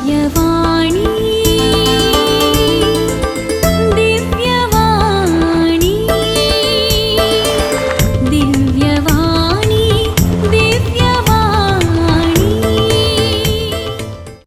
दिव्यवाणी, दिव्यवाणी, दिव्यवाणी, दिव्यवाणी.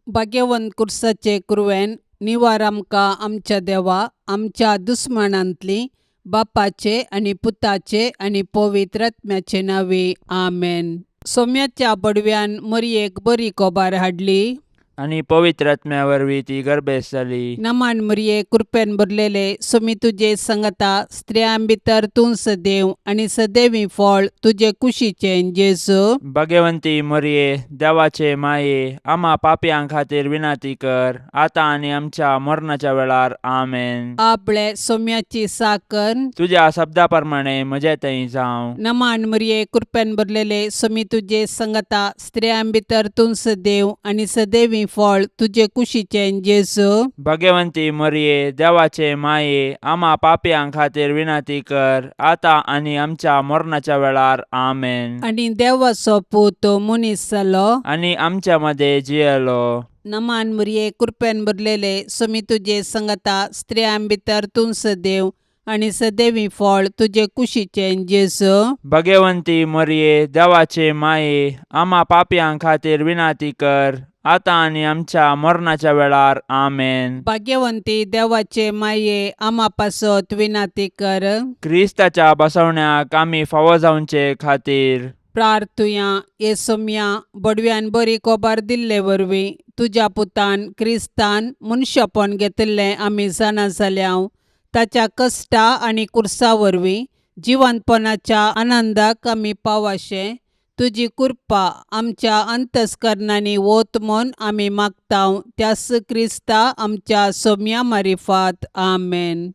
भाग्यवंत कुर्साचे कुरवेन निवार आमकां आमच्या देवा आमच्या दुस्मानांतली बापाचे आनी पुताचे आनी पवित्र आत्म्याचे नांवे आमेन. सोम्याच्या बडव्यान मरयेक बरी कोबार हाडली आनी पवित्र आत्म्या वरवीं ती गर्भेस्त जाली. नमान मरये, कृपेन भरलेले, सोमी तुजे संगता, स्त्रियां भितर तूं सदैव आनी सदैवी फळ तुजे कुशीचें जेजू. भगवंती मरये, देवाचे माये, आमा पापयां खातीर विनंती कर, आतां आनी आमच्या मरणाच्या वेळार. आमेन. आपले सोम्याची साकर. तुज्या शब्दा प्रमाणे म्हजे थंय जावं. नमान मरये, कृपेन भरलेले, सोमी तुजे संगता, स्त्रियां भितर तूं सदैव आनी सदैवी फळ तुजे कुशीचें जेजू. भगवंती मरये, देवाचे माये, आमा पापयां खातीर विनंती कर, आतां आनी आमच्या मरणाच्या वेळार. आमेन. आनी देवाचो पूत मनीस जालो आनी आमच्या मदें जियेलो. नमान मरये, कृपेन भरलेले, सोमी तुजे संगता, स्त्रियां भितर तूं सदैव आनी सदैवी फळ तुजे कुशीचें जेजू. भगवंती मरये, देवाचे माये, आमा पापयां खातीर विनंती कर, आतां आनी आमच्या मरणाच्या वेळार. आमेन. भाग्यवंती देवाचे माये, आमा पासत विनंती कर. क्रिस्ताच्या बसवण्याक आमी फावो जावचे खातीर प्रार्थुया. हे सोम्या, बडव्यान बरी कोबार दिल्ले वरवीं तुज्या पुतान क्रिस्तान मनशापण घेतिल्लें आमी जाणा जाल्या. ताच्या कश्टा आनी कुर्सा वरवीं जिवंतपणाच्या आनंदाक आमी पावाशें तुजी कृपा आमच्या अंतस्करणांनी वत म्हूण आमी मागता, त्यास क्रिस्ता आमच्या सोम्या मारिफात. आमेन.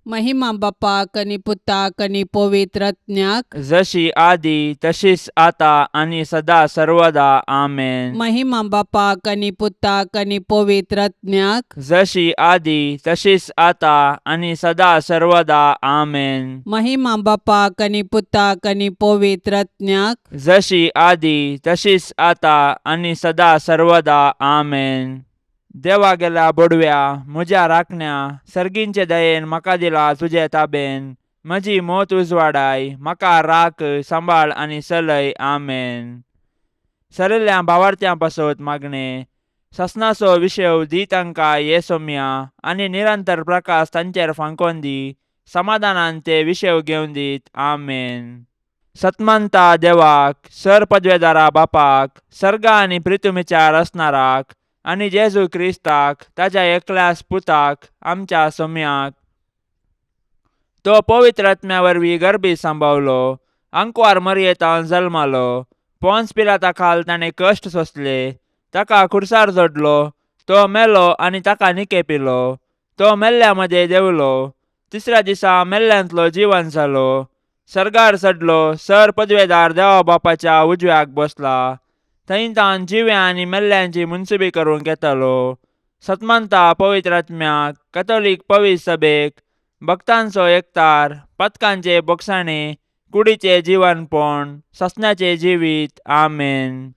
महिमा बापाक आनी पुताक आनी पवित्र आत्म्याक. जशी आदी तशीच आता आनी सदा सर्वदा. आमेन. महिमा बापाक आनी पुताक आनी पवित्र आत्म्याक. जशी आदी तशीच आता आनी सदा सर्वदा. आमेन. महिमा बापाक आनी पुताक आनी पवित्र आत्म्याक. जशी आदी तशीच आता आनी सदा सर्वदा. आमेन. देवा गेल्या बडव्या, म्हज्या राखण्या, सर्गींचे दयेन म्हाका दिला तुजे ताबेन. म्हजी मोत उजवाडाय, म्हाका राख, सांबाळ आनी चलय. आमेन. सरिल्ल्या भावार्थ्यां पासत मागणें. ससनाचो विशेव दी तांकां ये सोम्या आनी निरंतर प्रकाश तांचेर फांकोन दी. समाधानान ते विशेव घेवन दीत. आमेन. सतमंता देवाक, सर पदवेदारा बापाक, सर्गा आनी प्रितुमीच्या रचणाराक आनी जेजू क्रिस्ताक ताच्या एकल्याच पुताक, आमच्या सोम्याक, तो पवित्र आत्म्या वरवीं गर्भी सांबावलो, आंकवार मरयेतान जल्मालो, पोन्स पिलाता खाल ताणें कश्ट सोंसले, ताका खुर्सार जोडलो, तो मेलो आनी ताका निकेपिलो, तो मेल्ल्या मदें देंवलो, तिसऱ्या दिसा मेल्ल्यांतलो जिवन जालो, सर्गार चडलो, सर पदवेदार देवा बापाच्या उजव्याक बसला, थंय तावन जिव्या आनी मेल्ल्यांची मुनसुबी करूंक येतालो. सतमंता पवित्र आत्म्याक, कथोलीक पवित्र सभेक, भक्तांचो एकतार, पथकांचे बोगसाणे, कुडीचे जिवनपण, ससण्याचे जिवीत. आमेन.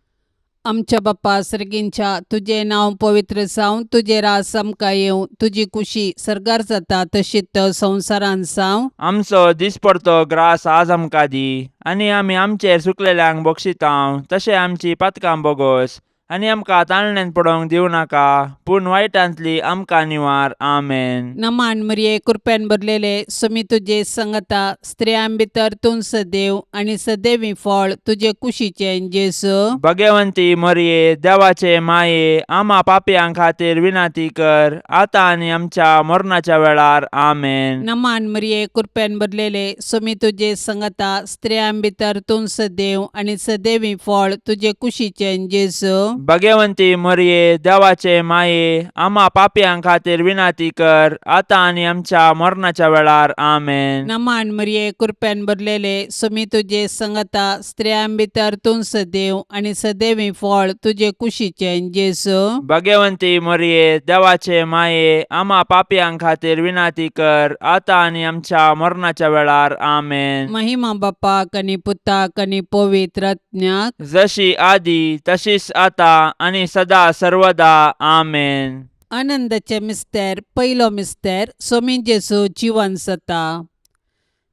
आमच्या बाप्पा सर्गींच्या, तुजें नांव पवित्र जावं, तुजें राज आमकां येवं, तुजी कुशी सर्गार जाता तशीच संवसारांत जावं. आमचो दिसपडतो ग्रास आज आमकां दी आनी आमी आमचेर चुकलेल्यांक बक्षितांव तशें आमची पातकां बोगोस आनी आमकां ताळण्यांत पडोवंक दिवं नाका, पूण वायटांतली आमकां निवार. आमेन. नमान मरिये, कृपेन भरलेले, सुमी तुजे संगता, स्त्रियां भितर तूं सदैव आनी सदैवी फळ तुजे कुशीचें जेजू. भगवंती मरिये, देवाचे माये, आमा पापयां खातीर विनंती कर, आतां आनी आमच्या मरणाच्या वेळार. आमेन. नमान मरिये, कृपेन भरलेले, सुमी तुजे संगता, स्त्रियां भितर तूं सदैव आनी सदैवी फळ तुजे कुशीचें जेजू. भगवंती मरिये, देवाचे माये, आमा पापयां खातीर विनंती कर, आतां आनी आमच्या मरणाच्या वेळार. आमेन. नमान मरिये, कृपेन भरलेले, सुमी तुजे संगता, स्त्रियां भितर तूं सदैव आनी सदैवी फळ तुजे कुशीचें जेजू. भगवंती मरिये, देवाचे माये, आमा पापयां खातीर विनंती कर, आतां आनी आमच्या मरणाच्या वेळार. आमेन. महिमा बापाक आनी पुताक आनी पवित्र आत्म्याक. जशी आदी तशीच आता आतां आनी सदा सर्वदा. आमेन. आनंदाचे मिस्तेर. पयलो मिस्तेर, सोमी जेजू जिवन जाता.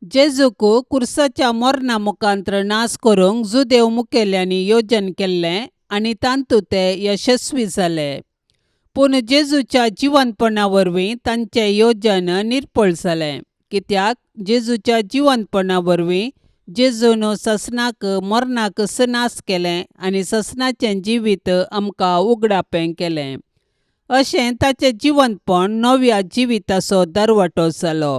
जेजूक कुर्साच्या मरणा मुखांत्र नाश करूंक जुदेव मुखेल्यांनी योजन केल्लें आनी तातूंत ते यशस्वी जाले. पूण जेजूच्या जिवनपणा वरवीं तांचें योजन निर्फळ जालें, कित्याक जेजूच्या जिवनपणा वरवीं जेजून ससनाक मरणाक नाश केलें आनी ससनाचें जिवीत आमकां उगडापें केलें. अशें ताचें जिवनपण नव्या जिविताचो दरवटो जालो.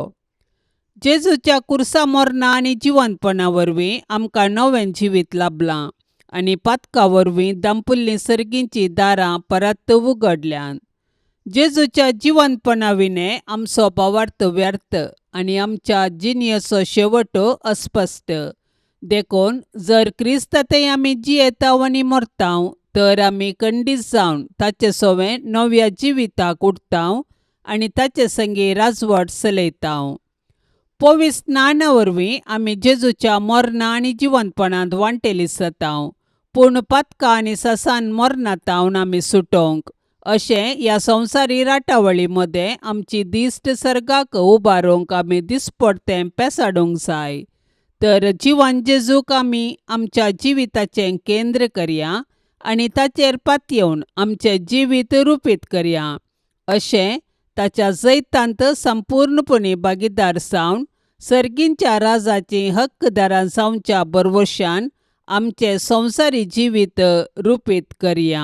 जेजूच्या कुर्सा मरणा आनी जिवनपणा वरवीं आमकां नवें जिवीत लाबलां आनी पातका वरवीं दांपुल्लीं सर्गींचीं दारां परत उगडल्यांत. जेजूच्या जिवनपणा विणें आमचो भावार्थ व्यर्थ आनी आमच्या जिणेचो शेवट अस्पश्ट. देखून जर क्रिस्तांतय आमी जियेताव आनी मरताव तर आमी खंडीत जावन ताचे सवें नव्या जिविताक उठताव आनी ताचे संगी राजवट चलयताव. पवित्र स्नाना वरवीं आमी जेजूच्या मरणा आनी जिवनपणांत वांटेली जाताव. पूण पातकां आनी ससान मरणांत आमी सुटोवंक अशें ह्या संवसारी राटावळी मदें आमची दिश्ट सर्गाक उबारूंक आमी दिसपडतें पेसाडूंक जाय. तर जिवन जेजूक आमी आमच्या जिविताचें केंद्र करया आनी ताचेर पातयेवन आमचें जिवीत रुपीत करया. अशें ताच्या जैतांत संपूर्णपणी भागीदार जावन सर्गींच्या राजाचीं हक्कदारां जावच्या भरवशान आमचें संवसारी जिवीत रुपीत करया.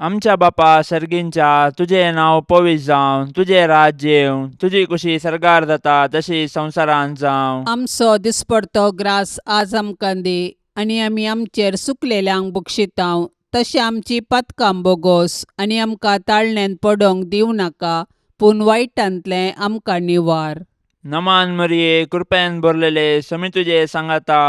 आमच्या बापा सर्गींच्या, तुजें नांव पवित्र जावं, तुजें राज्य येवं, तुजी कुशी सर्गार जाता तशी संवसारांत जावं. आमचो दिसपडतो ग्रास आज आमकां दी आनी आमी आमचेर सुकलेल्यांक बक्षितांव तशें आमची पातकां बोगोस आनी आमकां ताळण्यांत पडोंक दिवं नाका, पूण वायटांतलें आमकां निवार. नमान मरिये, कृपेन भरलेले, समी तुजे सांगाता,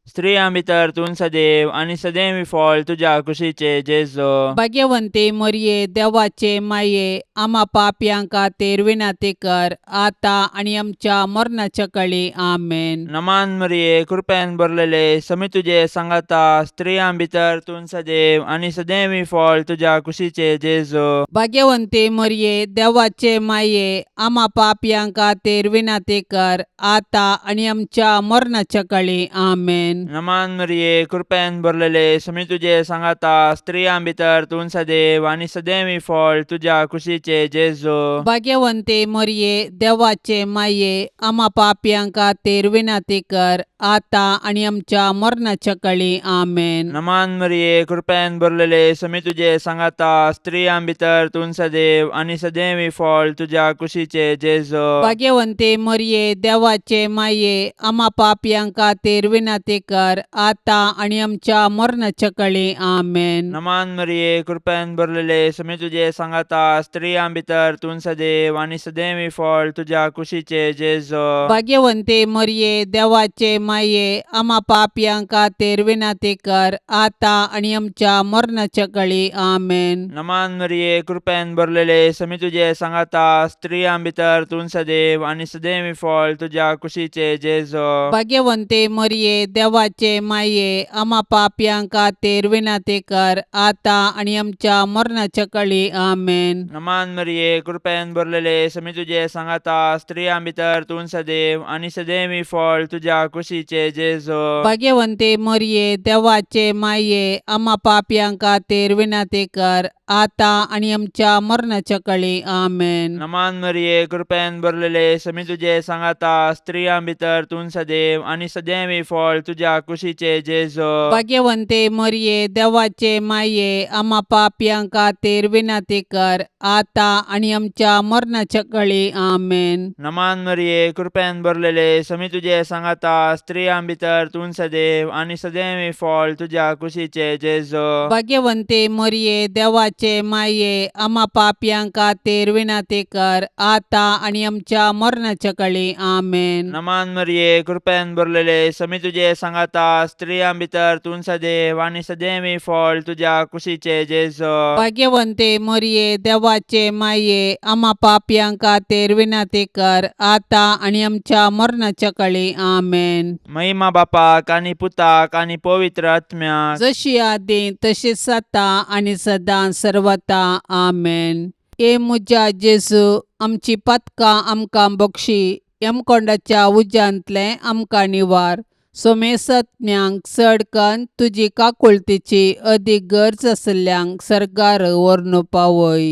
स्त्रियां भितर तूं सदैव आनी सदैव फळ तुज्या कुशीचे जेजो. भाग्यवंती मरिये, देवाचे माये, आमा पापयां खातीर विनंती कर, आतां आनी आमच्या मरणाच्या कळी. आमेन. नमान मरिये, कृपेन भरलेले, समी तुजे सांगाता, स्त्रियां भितर तूं सदैव आनी सदैव फळ तुज्या कुशीचे जेजो. भाग्यवंती मरिये, देवाचे माये, आमा पापयां खातीर विनंती कर, आतां आनी आमच्या मरणाच्या कळी. आमेन. नमान मरिये, कृपेन भरलेले, समी तुजे सांगाता, स्त्रियां भितर तूं सदैव आनी सदैव फळ तुज्या कुशीचे जेजो. भाग्यवंती मरिये, देवाचे माये, आमा पापयां खातीर विनंती कर, आतां आनी आमच्या मरणाच्या कळी. आमेन. नमान मरिये, कृपेन भरलेले, समी तुजे सांगाता, स्त्रियां भितर तूं सदैव आनी सदैव फळ तुज्या कुशीचे जेजो. भाग्यवंती मरिये, देवाचे माये, आमा पापयां खातीर विनंती कर, आतां आनी आमच्या मरणाच्या कळी. आमेन. नमान मरिये, कृपेन भरलेले, समी तुजे सांगाता, स्त्रियां भितर तूं सदैव आनी सदैव फळ तुज्या कुशीचे जेजो. भाग्यवंती मरिये, देवाचे माये, आमा पापयां खातीर विनंती कर, आतां आनी आमच्या मरणाच्या कळी. आमेन. नमान मरिये, कृपेन भरलेले, समी तुजे सांगाता, स्त्रियां भितर तूं सदैव आनी सदैव फळ तुज्या कुशीचे जेजो. भाग्यवंती मरिये, देवाचे माये, आमा पापयां खातीर विनंती कर, आतां आनी आमच्या मरणाच्या कळी. आमेन. नमान मरिये, कृपेन भरलेले, समी तुजे सांगाता, स्त्रियां भितर तूं सदैव आनी सदैव फळ तुज्या कुशीचे जेजो. भाग्यवंती मरिये, देवाचे माये, आमा पापयां खातीर विनंती कर, आतां आनी आमच्या मरणाच्या कळी. आमेन. नमान मरिये, कृपेन भरलेले, समी तुजे सांगाता, स्त्रियां भितर तूं सदैव आनी सदैव फळ तुज्या कुशीचे जेजो. भाग्यवंती मरिये, देवाचे माये, आमा पापयां खातीर विनंती कर, आतां आनी आमच्या मरणाच्या कळी. आमेन. नमान मरिये, कृपेन भरलेले, समी तुजे सांगाता, स्त्रियां भितर तूं सदैव आनी सदैव फळ तुज्या कुशीचे जेजो. भाग्यवंती मरिये, देवाचे देवाचे माये आमा पापयां खातीर विनंती कर आतां आनी आमच्या मरणाच्या कळी. आमेन. नमान मरिये, कृपेन भरलेले, समी तुजे सांगाता, स्त्रियां भितर तूं सदैव आनी सदैवी फळ तुज्या कुशीचे जेजो. भाग्यवंते मरिये, देवाचे माये, आमा पापयां खातीर विनंती कर आतां आनी आमच्या मरणाच्या कळी. आमेन. महिमा बापाक आनी पुताक आनी पवित्र आत्म्याक. जशी आदी तशीच आतां आनी सदां सर्वता. आमेन. ए म्हज्या जेजू, आमची पातकां आमकां बक्षी, यमकोंडाच्या उज्यांतलें आमकां निवार, सोमेसत्म्यांक चड कन्न तुजी काकुळतीची अदीक गरज आशिल्ल्यांक सर्गार व्हरून पावय.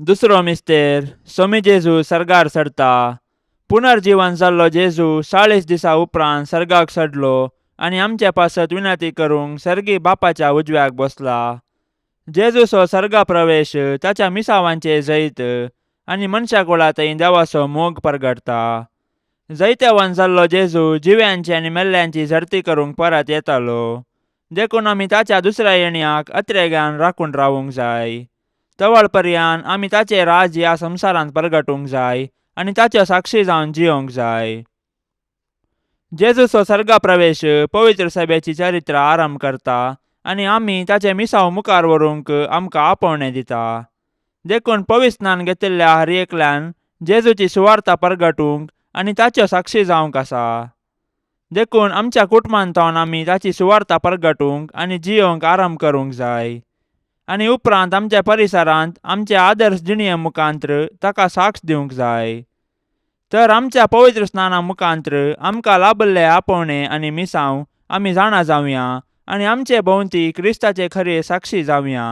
दुसरो मिस्तेर, सोमी जेजू सर्गार चडता. पुनर्जीवन जाल्लो जेजू 40 दिसा उपरांत सर्गाक चडलो आनी आमचे पासत विनंती करूंक सर्गी बापाच्या उजव्याक बसला. जेजूचो सर्गा प्रवेश ताच्या मिसावांचे जैत आनी मनशा कुळा थंय देवाचो मोग परगटता. जैतेवान जाल्लो जेजू जिव्यांची आनी मेल्ल्यांची झडती करूंक परत येतालो, देखून आमी ताच्या दुसऱ्या येण्याक अत्रेगान राखून रावूंक जाय. तवळ पर्यान आमी ताचें राज ह्या संवसारांत परगटूंक जाय आनी ताच्यो साक्षी जावन जियोंक जाय. जेजूचो सर्गा प्रवेश पवित्र सभेची चरित्र आरंभ करता आनी आमी ताचें मिसांव मुखार व्हरूंक आमकां आपोवणें दिता. देखून पवित्र स्नान घेतिल्ल्या हर एकल्यान जेजूची सुवार्ता परगटूंक आनी ताच्यो साक्षी जावंक आसा. देखून आमच्या कुटुंबांत आमी ताची सुवार्ता परगटूंक आनी जियोंक आरंभ करूंक जाय आनी उपरांत आमच्या परिसरांत आमचे आदर्श जिणये मुखांत्र ताका साक्ष दिवंक जाय. तर आमच्या पवित्र स्नाना मुखांत्र आमकां लाभल्ले आपोवणें आनी मिसांव आमी जाणा जावया आनी आमचे भोंवती क्रिस्ताचे खरे साक्षी जावया.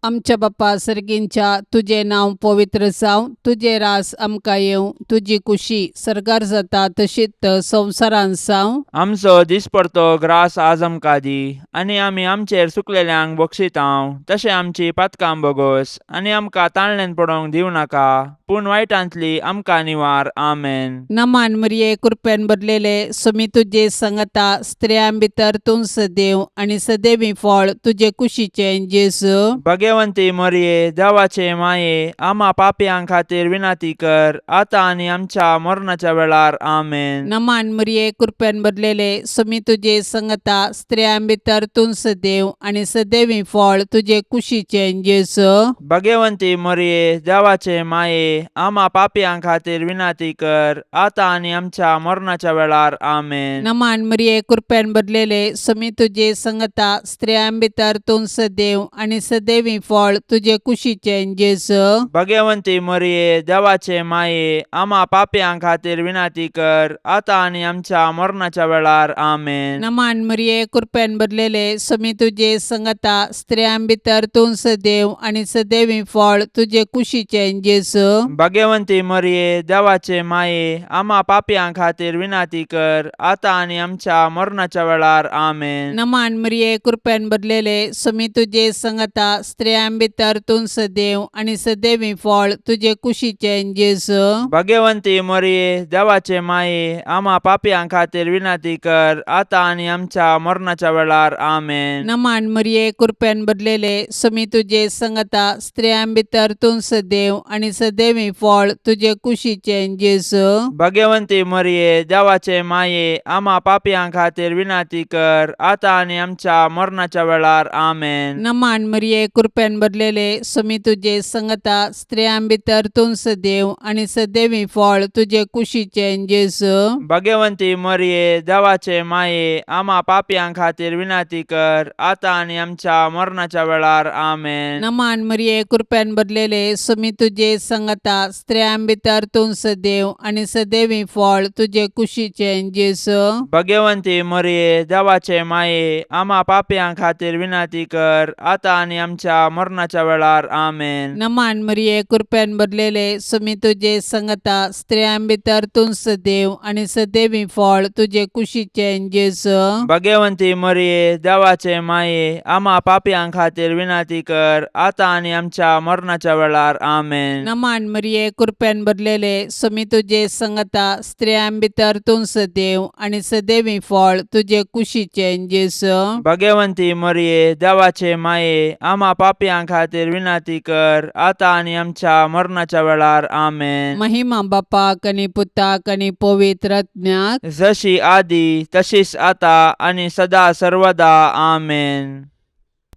आमच्या बाप्पा सर्गींच्या, तुजें नांव पवित्र जावं, तुजें रास आमकां येवं, तुजी कुशी सर्गार जाता तशीच संवसारांत जावं. आमचो दिसपडतो ग्रास आज आमकां दी आनी आमी आमचेर सुकलेल्यांक बक्षितांव तशें आमची पातकां बोगोस आनी आमकां ताळणेन पडोवंक दिवं नाका, पूण वायटांतली आमकां निवार. आमेन. नमान मरिये, कृपेन भरलेले, सुमी तुजे संगता, स्त्रियां भितर तूं सदैव आनी सदैवी फळ तुजे कुशीचें जेजू. भगवंती मरिये, देवाचे माये, आमा पापयां खातीर विनंती कर आतां आनी आमच्या मरणाच्या वेळार. आमेन. नमान मरिये, कृपेन भरलेले, सुमी तुजे संगता, स्त्रियां भितर तूं सदैव आनी सदैवी फळ तुजे कुशीचें जेजू. भगवंती मरिये, देवाचे माये, आमा पापयां खातीर विनंती कर आतां आनी आमच्या मरणाच्या वेळार. आमेन. नमान मरिये, कृपेन भरलेले, सुमी तुजे संगता, स्त्रियां भितर तूं सदैव आनी सदैवी फळ तुजे कुशीचें जेजू. भगवंती मरिये, देवाचे माये, आमा पापयां खातीर विनंती कर आतां आनी आमच्या मरणाच्या वेळार. आमेन. नमान मरिये, कृपेन भरलेले, सुमी तुजे संगता, स्त्रियां भितर तूं सदैव आनी सदैवी फळ तुजे कुशीचें जेजू. भगवंती मरिये, देवाचे माये, आमा पापयां खातीर विनंती कर आतां आनी आमच्या मरणाच्या वेळार. आमेन. नमान मरिये, कृपेन भरलेले, सुमी तुजे संगता, स्त्रियां भितर तूं सदैव आनी सदैवी फळ तुजे कुशीचें जेजू. भगवंती मरिये, देवाचे माये, आमा पापयां खातीर विनंती कर आतां आनी आमच्या मरणाच्या वेळार. आमेन. नमान मरिये, कृपेन भरलेले, सुमी तुजे संगता, स्त्रियां भितर तूं सदैव आनी सदैवी फळ तुजे कुशीचें जेजू. भगवंती मरिये, देवाचे माये, आमा पापयां खातीर विनंती कर आतां आनी आमच्या मरणाच्या वेळार. आमेन. नमान मरिये, कृपेन भरलेले, सुमी तुजे संगता, स्त्रियां भितर तूं सदैव आनी सदैवी फळ तुजे कुशीचें जेजू. भगवंती मरिये, देवाचे माये, आमा पापयां खातीर विनंती कर आतां आनी आमच्या मरणाच्या वेळार. आमेन. नमान मरिये, कृपेन भरलेले, सुमी तुजे संगता, स्त्रियां भितर तूं सदैव आनी सदैवी फळ तुजे कुशीचें जेजू. भगवंती मरिये, देवाचे माये, आमा पापयां खातीर विनंती कर आतां आनी आमच्या मरणाच्या वेळार. आमेन. नमान मरिये, कृपेन भरलेले, सुमी तुजे संगता, स्त्रियां भितर तूं सदैव आनी सदैवी फळ तुजे कुशीचें जेजू. भगवंती मरिये, देवाचे माये, आमा पापयां खातीर विनंती कर आतां आनी आमच्या मरणाच्या वेळार. आमेन. नमान मरिये, कृपेन भरलेले, सुमी तुजे संगता, स्त्रियां भितर तूं सदैव आनी सदैवी फळ तुजे कुशीचें जेजू. भगवंती मरिये, देवाचे माये, आमा पापयां पापयां खातीर विनंती कर आतां आनी आमच्या मरणाच्या वेळार. आमेन. महिमा बापाक आनी पुताक आनी पवित्र आत्म्याक. जशी आदी तशीच आता आनी सदा सर्वदा. आमेन.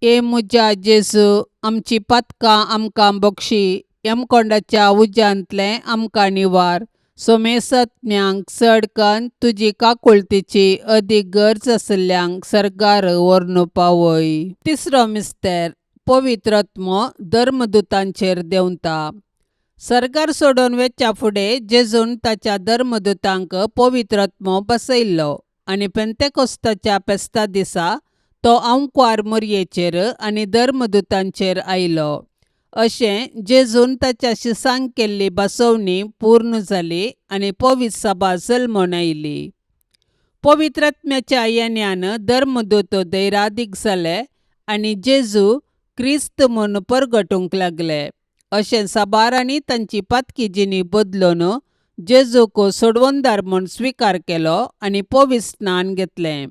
ए म्हज्या जेजू, आमची पातकां आमकां बक्षी, यमकोंडाच्या उज्यांतलें आमकां निवार, सोमेसत्म्यांक चड कन्न तुजी काकुळतीची अदीक गरज आशिल्ल्यांक सर्गार व्हरून पावय. तिसरो मिस्तेर, पवित्र आत्मो धर्मदुतांचेर देंवता. सर्गार सोडून वेच्या फुडें जेजून ताच्या धर्मदुतांक पवित्र आत्मो बसयल्लो आनी पेंतेकोस्ताच्या फेस्ता दिसा तो आंकवार मोरयेचेर आनी धर्मदुतांचेर आयलो. अशें जेजून ताच्या शिसांक केल्ली बसवणी पूर्ण जाली आनी पवित्र सभा जल्मून आयली. पवित्र आत्म्याच्या येण्यान धर्मदूत धैरादीक जाले आनी जेजू क्रिस्त म्हूण परगटूंक लागले. अशें साबारांनी तांची पातकी जिणी बदलून जेजूक सोडवणदार म्हूण स्विकार केलो आनी पवित्र स्नान घेतलें.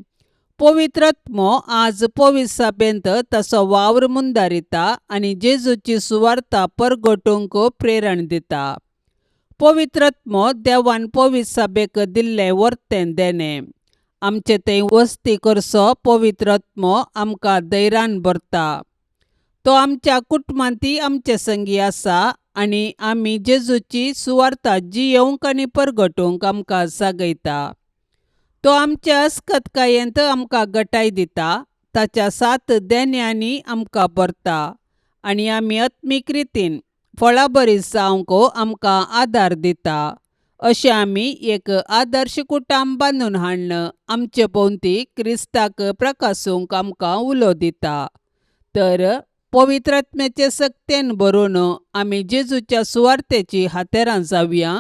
पवित्र आत्मो आज पवित्र सभेंत ताचो वावर मुंदारिता आनी जेजूची सुवार्ता परगटूंक प्रेरण दिता. पवित्र आत्मो देवान पवित्र सभेक दिल्लें वर्तें देणें. आमचे थंय वस्ती करचो पवित्र आत्मो आमकां धैर्यान भरता. तो आमच्या कुटुंबांतय आमचे संगी आसा आनी आमी जेजूची सुवार्ता जियेवंक आनी परगटूंक आमकां जागयता. तो आमच्या अस्कतकायेंत आमकां गटाय दिता, ताच्या सात देण्यांनी आमकां भरता आनी आमी आत्मीक रितीन फळाबरी जावंक आमकां आदार दिता. अशें आमी एक आदर्श कुटुंब बांदून हाडून आमचे भोंवती क्रिस्ताक प्रकासूंक आमकां उलो दिता. तर पवित्र आत्म्याचे सक्तेन भरून आमी जेजूच्या सुवार्तेची हातेरां जावया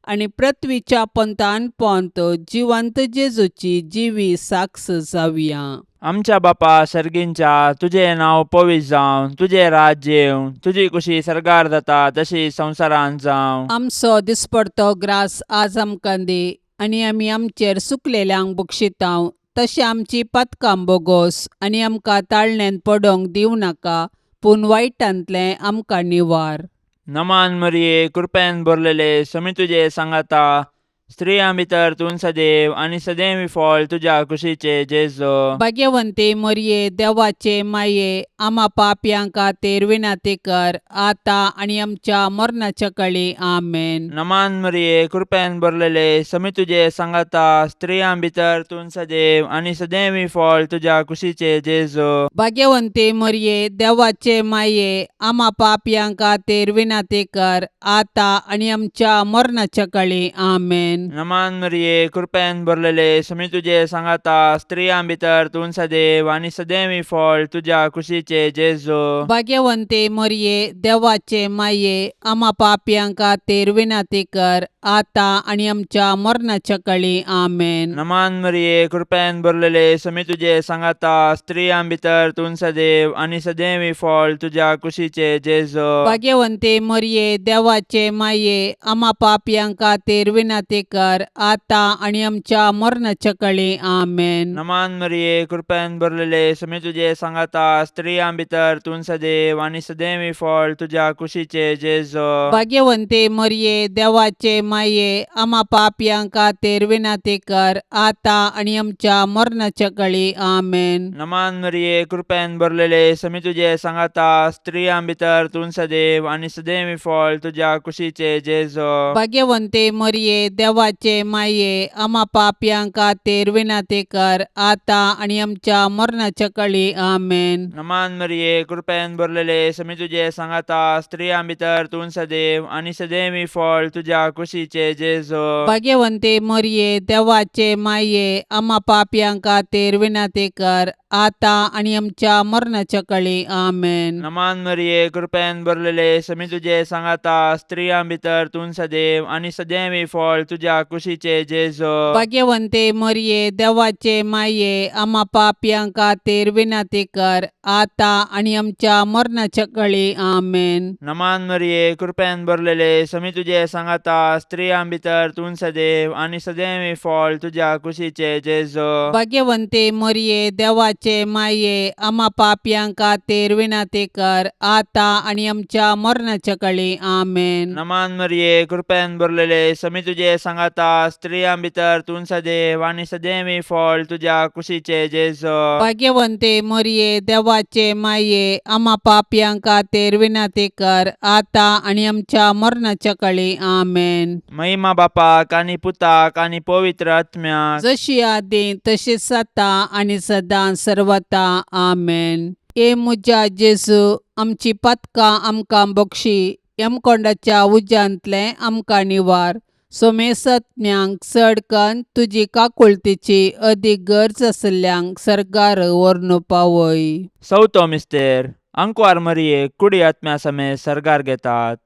आनी पृथ्वीच्या पंथान पोंत जिवंत जेजूची जिवी साक्ष जावया. आमच्या बापा सर्गींच्या, तुजें नांव पवित्र जावं, तुजें राज्य येवं, तुजी कुशी सर्गार जाता तशी संवसारांत जावं. आमचो दिसपडतो ग्रास आज आमकां दी आनी आमी आमचेर सुकलेल्यांक बक्षितांव तशें आमची पातकां बोगोस आनी आमकां ताळण्यांत पडोंक दिवं नाका, पूण वायटांतलें आमकां निवार. नमान मरिये, कृपेन भरलेले, समी तुजे सांगाता, स्त्रियां भितर तूं सदैव आनी सदैव फळ तुज्या कुशीचे जेजू. भाग्यवंती मरिये, देवाचे माये, आमा पापयां खातीर विनंती कर आतां आनी आमच्या मरणाच्या कळी. आमेन. नमान मरिये, कृपेन भरलेले, समी तुजे सांगाता, स्त्रियां भितर तूं सदैव आनी सदैव फळ तुज्या कुशीचे जेजू. भाग्यवंती मरिये, देवाचे माये, आमा पापयां खातीर विनंती कर आतां आनी आमच्या मरणाच्या कळी. आमेन. नमान मरिये, कृपेन भरलेले, समी तुजे सांगाता, स्त्रियां भितर तूं सदैव आनी सदैव फळ तुज्या कुशीचे जेजू. भाग्यवंती मरिये, देवाचे माये, आमा पापयां खातीर विनंती कर आतां आनी आमच्या मरणाच्या कळी. आमेन. नमान मरिये, कृपेन भरलेले, समी तुजे सांगाता, स्त्रियां भितर तूं सदैव आनी सदैव फळ तुज्या कुशीचे जेजू. भाग्यवंती मरिये, देवाचे माये, आमा पापयां खातीर विनंती कर आतां आनी आमच्या मरणाच्या कळी. आमेन. नमान मरिये, कृपेन भरलेले, समी तुजे सांगाता, स्त्रियां भितर तूं सदैव आनी सदैव फळ तुज्या कुशीचे जेजू. भाग्यवंती मरिये, देवाचे माये, आमा पापयां खातीर विनंती कर आतां आनी आमच्या मरणाच्या कळी. आमेन. नमान मरिये, कृपेन भरलेले, समी तुजे सांगाता, स्त्रियां भितर तूं सदैव आनी सदैव फळ तुज्या कुशीचे जेजू. भाग्यवंती मरिये, देवाचे माये, आमा पापयां खातीर विनंती कर आतां आनी आमच्या मरणाच्या कळी. आमेन. नमान मरिये, कृपेन भरलेले, समी तुजे सांगाता, स्त्रियां भितर तूं सदैव आनी सदैव फळ तुज्या कुशीचे जेजू. भाग्यवंती मरिये, देवाचे माये, आमा पापयां खातीर विनंती कर आतां आनी आमच्या मरणाच्या कळी. आमेन. नमान मरिये, कृपेन भरलेले, समी तुजे सांगाता, स्त्रियां भितर तूं सदैव आनी सदैव फळ तुज्या तुज्या कुशीचे जेजो. भाग्यवंते मरिये, देवाचे माये, आमा पापयां खातीर विनंती कर, आतां आनी आमच्या मरणाच्या कळी. आमेन. नमान मरिये, कृपेन भरलेले, समी तुजे सांगाता, स्त्रियां भितर तूं सदैव आनी सदैव फळ तुज्या कुशीचे जेजो. भाग्यवंते मरिये, देवाचे माये, आमा पापयां खातीर विनंती कर, आतां आनी आमच्या मरणाच्या कळी. आमेन. नमान मरिये, कृपेन भरलेले, समी तुजे सांगाता, स्त्रियां भितर तूं सदैव आनी सदैव फळ तुज्या कुशीचे जेजो. भाग्यवंते मरिये, देवाचे माये, आमा पापयां खातीर विनंती कर, आतां आनी आमच्या मरणाच्या कळी. आमेन. महिमा बापाक आनी पुताक आनी पवित्र आत्म्याक. जशी आदी तशीच आतां आनी सदां सर्वता. आमेन. हे म्हज्या जेजू, आमची पातकां आमकां बक्षी, यमकोंडाच्या उज्यांतलें आमकां निवार, सोमेसत्म्यांक चड कन्न तुजी काकुळतीची अदीक गरज आशिल्ल्यांक सर्गार व्हरून पावय. चवथो मिस्तेर. आंकवार मरियेक कुडी आत्म्या समेत सर्गार घेतात.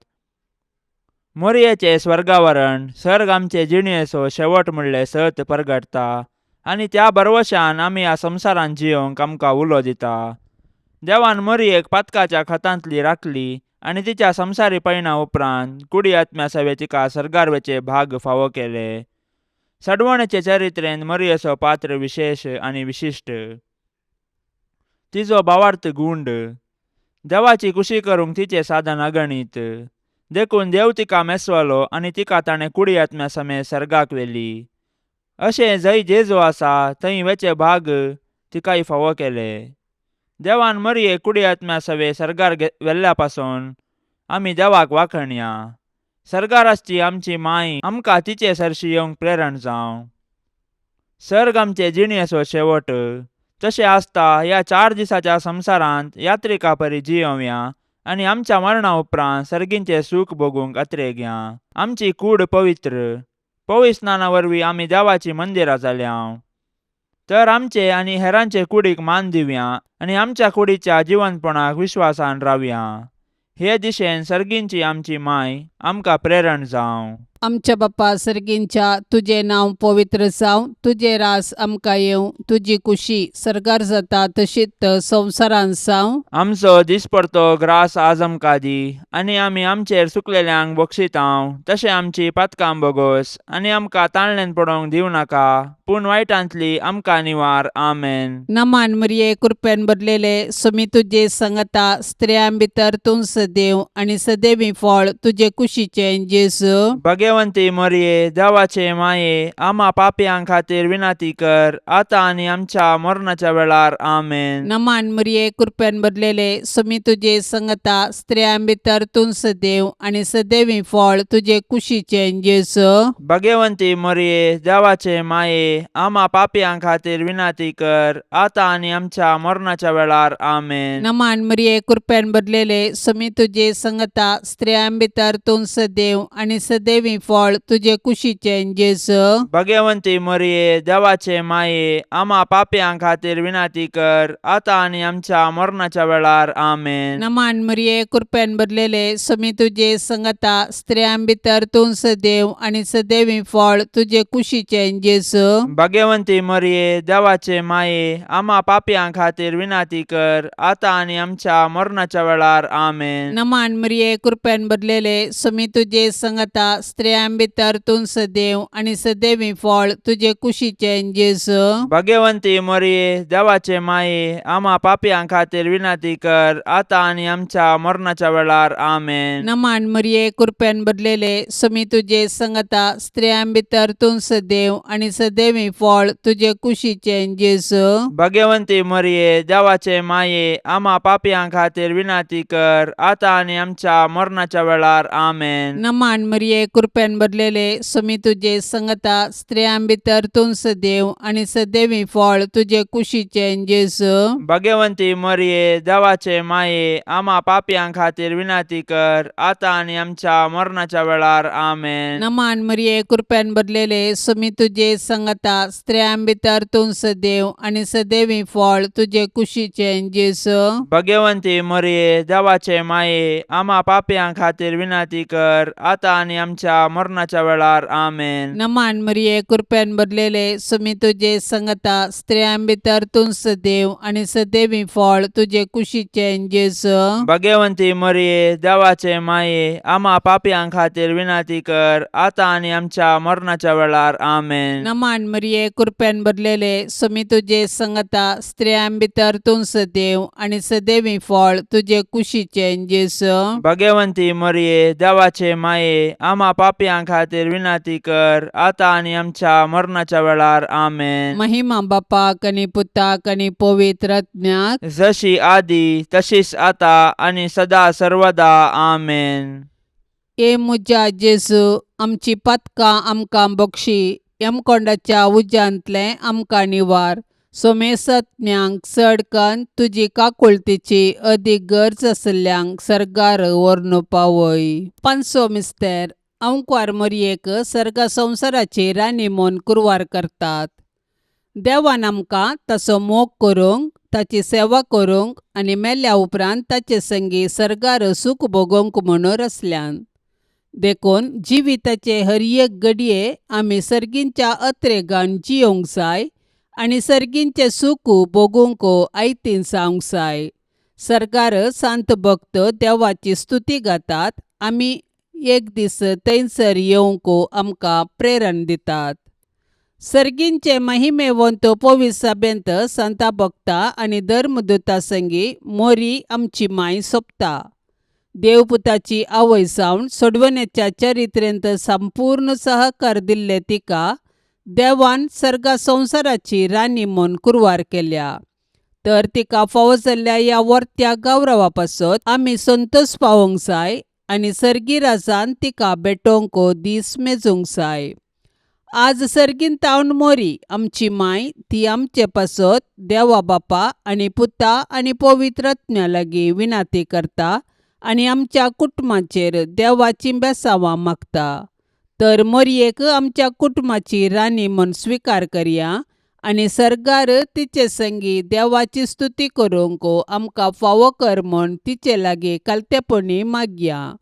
मोरयेचें स्वर्गावरण सर्ग आमचे जिणेचो शेवट म्हणलें सत परगटता आनी त्या भरवशान आमी ह्या संवसारांत जियोंक आमकां उलो दिता. देवान मोरयेक पातकाच्या खतांतली राखली आनी तिच्या संवसारी पयणा उपरांत कुडी आत्म्या सवे तिका सर्गार वचे भाग फावो केले. सडवणेचे चरित्रेन मोरयेचो पात्र विशेश आनी विशिश्ट. तिजो भावार्थ गुंड, देवाची कुशी करूंक तिचें साधन अगणीत, देखून देव तिका मेसवलो आनी तिका ताणें कुडी आत्म्या समेत सर्गाक व्हेली. अशें जंय जेजू आसा थंय वेचे भाग तिकाय फावो केले. देवान मरियेक कुडी आत्म्या सवे सर्गार व्हेल्ल्या पासून आमी देवाक वाखणया. सर्गार आसची आमची माय आमकां तिचे सरशी येवंक प्रेरण जावं. सर्ग आमचे जिणेचो शेवट तशें आसता ह्या 4 दिसाच्या संवसारांत यात्रिका परी जियोवया आनी आमच्या मरणा उपरांत सर्गींचें सूख भोगूंक अत्रेगया. आमची कूड पवित्र पवित्र स्नाना वरवीं आमी देवाचीं मंदिरां जाल्या, तर आमचे आनी हेरांचे कुडीक मान दिवया आनी आमच्या कुडीच्या जिवनपणाक विश्वासान रावया. हे दिशेन सर्गींची आमची माय आमकां प्रेरण जावं. आमच्या बापा सर्गींच्या, तुजें नांव पवित्र जावं, तुजें रास आमकां येवं, तुजी कुशी सर्गार जाता तशीच संवसारांत जावं. आमचो दिसपडतो ग्रास आज आमकां दी आनी आमी आमचेर चुकलेल्यांक बक्षितांव तशें आमची पातकां बोगोस आनी आमकां ताणल्यान पडोवंक दिवं नाका, पूण वायटांतली आमकां निवार. आमेन. नमान मरिये, कृपेन भरलेले, सुमी तुजे संगता, स्त्रियां भितर तूं सदैव आनी सदैवी फळ तुजे कुशीचें जेजू. भगवंती मरिये, देवाचे माये, आमा पापयां खातीर विनंती कर, आतां आनी आमच्या मरणाच्या वेळार. आमेन. नमान मरिये, कृपेन भरलेले, सुमी तुजे संगता, स्त्रियां भितर तूं सदैव आनी सदैवी फळ तुजे कुशीचें जेजू. भगवंती मरिये, देवाचे माये, आमा पापयां खातीर विनंती कर, आतां आनी आमच्या मरणाच्या वेळार. आमेन. नमान मरिये, कृपेन भरलेले, सुमी तुजे संगता, स्त्रियां भितर तूं सदैव आनी सदैवी फळ तुजे कुशीचें जेजू. भगवंती मरिये, देवाचे माये, आमा पापयां खातीर विनंती कर, आतां आनी आमच्या मरणाच्या वेळार. आमेन. नमान मरिये, कृपेन भरलेले, सुमी तुजे संगता, स्त्रियां भितर तूं सदैव आनी सदैवी फळ तुजे कुशीचें जेजू. भगवंती मरिये, देवाचे माये, आमा पापयां खातीर विनंती कर, आतां आनी आमच्या मरणाच्या वेळार. आमेन. नमान मरिये, कृपेन भरलेले, सुमी तुजे संगता, स्त्रियां भितर तूं सदैव आनी सदैवी फळ तुजे कुशीचें जेजू. भगवंती मरिये, देवाचे माये, आमा पापयां खातीर विनंती कर, आतां आनी आमच्या मरणाच्या वेळार. आमेन. नमान मरिये, कृपेन भरलेले, सुमी तुजे संगता, स्त्रियां भितर तूं सदैव आनी सदैवी फळ तुजे कुशीचें जेजू. भगवंती मरिये, देवाचे माये, आमा पापयां खातीर विनंती कर, आतां आनी आमच्या मरणाच्या वेळार. आमेन. नमान मरिये, कृपेन भरलेले, सुमी तुजे संगता, स्त्रियां भितर तूं सदैव आनी सदैवी फळ तुजे कुशीचें जेजू. भगवंती मरिये, देवाचे माये, आमा पापयां खातीर विनंती कर, आतां आनी आमच्या मरणाच्या वेळार. आमेन. नमान मरिये, कृपेन भरलेले, सुमी तुजे संगता, स्त्रियां भितर तूं सदैव आनी सदैवी फळ तुजे कुशीचें जेजू. भगवंती मरिये, देवाचे माये, आमा पापयां खातीर विनंती कर, आतां आनी आमच्या आमच्या मरणाच्या वेळार. आमेन. नमान मरिये, कृपेन भरलेले, सुमी तुजे संगता, स्त्रियां भितर तूं सदैव आनी सदैवी फळ तुजे कुशीचें जेजू. भगवंती मरिये, देवाचे माये, आमा पापयां खातीर विनंती कर, आतां आनी आमच्या मरणाच्या वेळार. आमेन. नमान मरिये, कृपेन भरलेले, सुमी तुजे संगता, स्त्रियां भितर तूं सदैव आनी सदैवी फळ तुजे कुशीचें जेजू. भगवंती मरिये, देवाचे माये, आमा पापयां खातीर विनंती कर, आतां आनी आमच्या मरणाच्या वेळार. आमेन. महिमा बापाक आनी पुताक आनी पवित्र आत्म्याक. जशी आदी तशीच आता आनी सदा सर्वदा. आमेन. ए म्हज्या जेजू, आमची पातकां आमकां बक्षी, यमकोंडाच्या उज्यांतलें आमकां निवार, सोमेसत्म्यांक चड कन्न तुजी काकुळतीची अदीक गरज आशिल्ल्यांक सर्गार व्हरून पावय. पांचसो मिस्तेर. अंकवार मोरयेक सर्गा संवसाराची राणी म्हूण कुरवार करतात. देवान आमकां ताचो मोग करूंक, ताची सेवा करूंक आनी मेल्या उपरांत ताचे संगी सर्गार सूख भोगोवंक म्हणून रचल्यान. देखून जिविताचे हर एक घडये आमी सर्गींच्या अत्रेगान जियोंक जाय आनी सर्गींचें सूख भोगूंक आयतीन जावंक जाय. सर्गार सांत भक्त देवाची स्तुती गातात, आमी एक दीस थंयसर येवंक आमकां प्रेरण दितात. सर्गींचे महिमेवंत पवित्र सभेंत संता भक्ता आनी धर्मदूता संगी मोरी आमची माय सोंपता. देवपुताची आवय जावन सोडवण्याच्या चरित्रेंत संपूर्ण सहकार दिल्ले तिका देवान सर्गा संवसाराची राणी म्हूण कुरवार केल्या. तर तिका फावो जाल्ल्या ह्या वर्त्या गौरवा पासत आमी संतोश पावोवंक जाय आनी सर्गी राजान तिका भेटोवंक दीस मेजूंक जाय. आज सर्गीन तावन मोरी आमची माय ती आमचे पासत देवा बापा आनी पुता आनी पवित्र आत्म्या लागीं विनाती करता आनी आमच्या कुटुंबाचेर देवाची बेसांवां मागता. तर मोरयेक आमच्या कुटुंबाची राणी म्हूण स्विकार करया आनी सर्गार तिचे संगी देवाची स्तुती करूंक आमकां फावो कर म्हूण तिचे लागीं कालतेपणी मागया.